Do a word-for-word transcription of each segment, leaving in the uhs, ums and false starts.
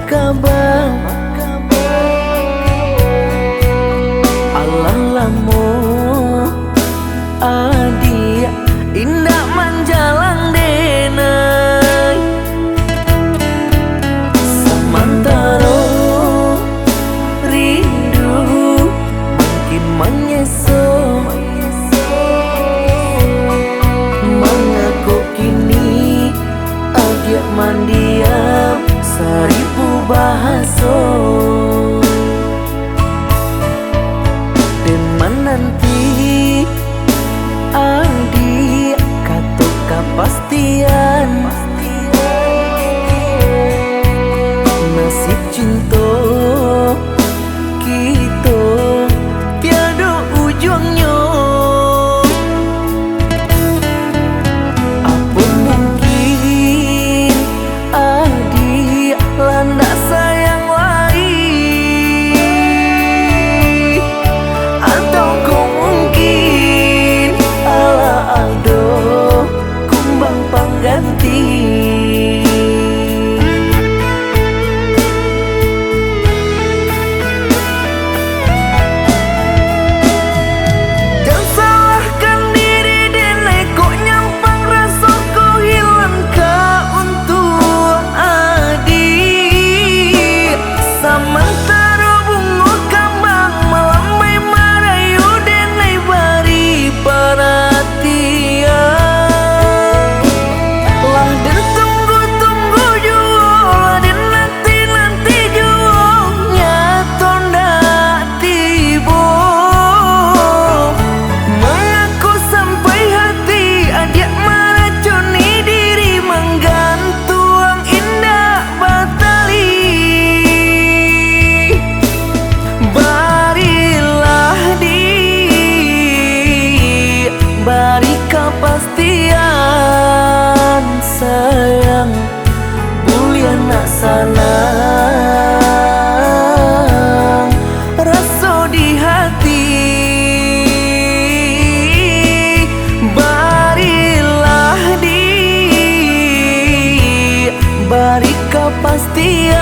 Kaba. Alah lamo adiak indak manjalang denai. Samantaro rindu makin manyeso. Mangako kini adiak mandiam saribu bahaso. Den mananti adiak kato kapastian. Nasib cinto kito tiado ujuangnyo. Apo mungkin adiak lah ndak sayang lai? Atau ko mungkin alah ado kumbang pangganti. Jan salahkan diri denai, kok nyampang raso ko hilang ka untuak adiak. Samantaro bungo kambang malambai marayu, denai bari paratian. Lah den tunggu-tunggu juo, lah den nanti-nanti juo, nyato ndak tibo. Mangako sampai hati adiak maracuni diri, manggantuang indak batali. Barilah di, bari kapastian sayang, buliah nak sanang raso di hati. Barilah di, bari kapastian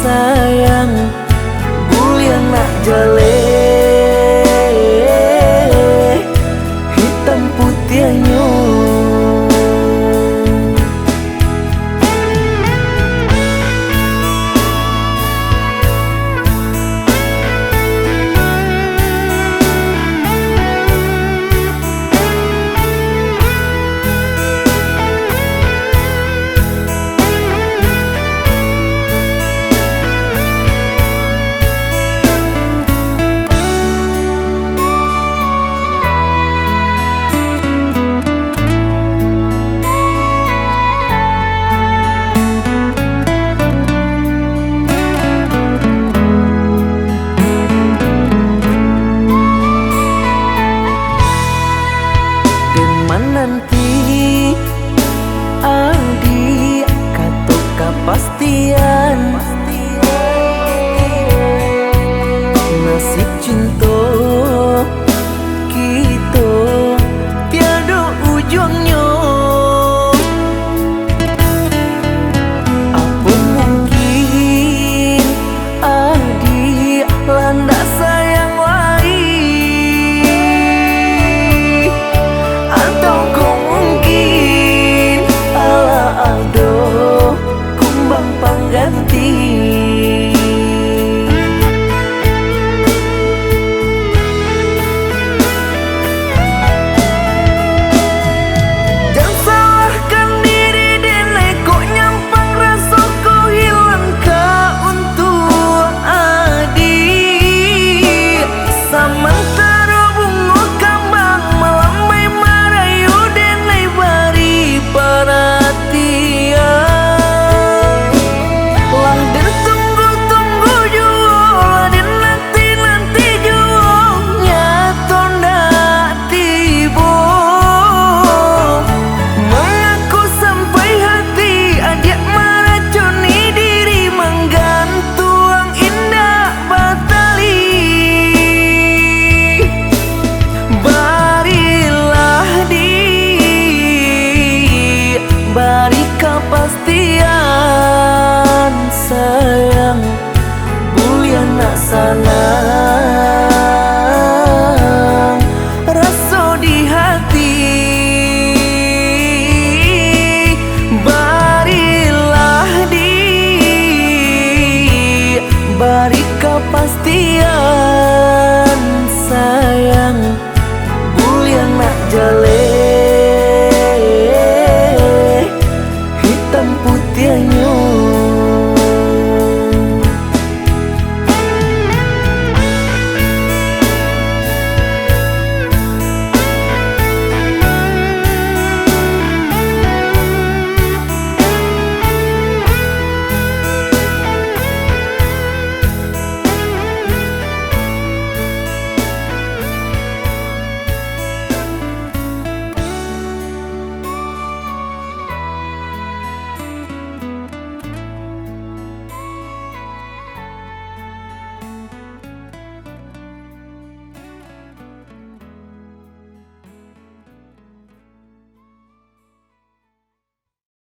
sayang, buliah nak jaleh hitam putiahnyo. Den mananti adiak kato kapastian.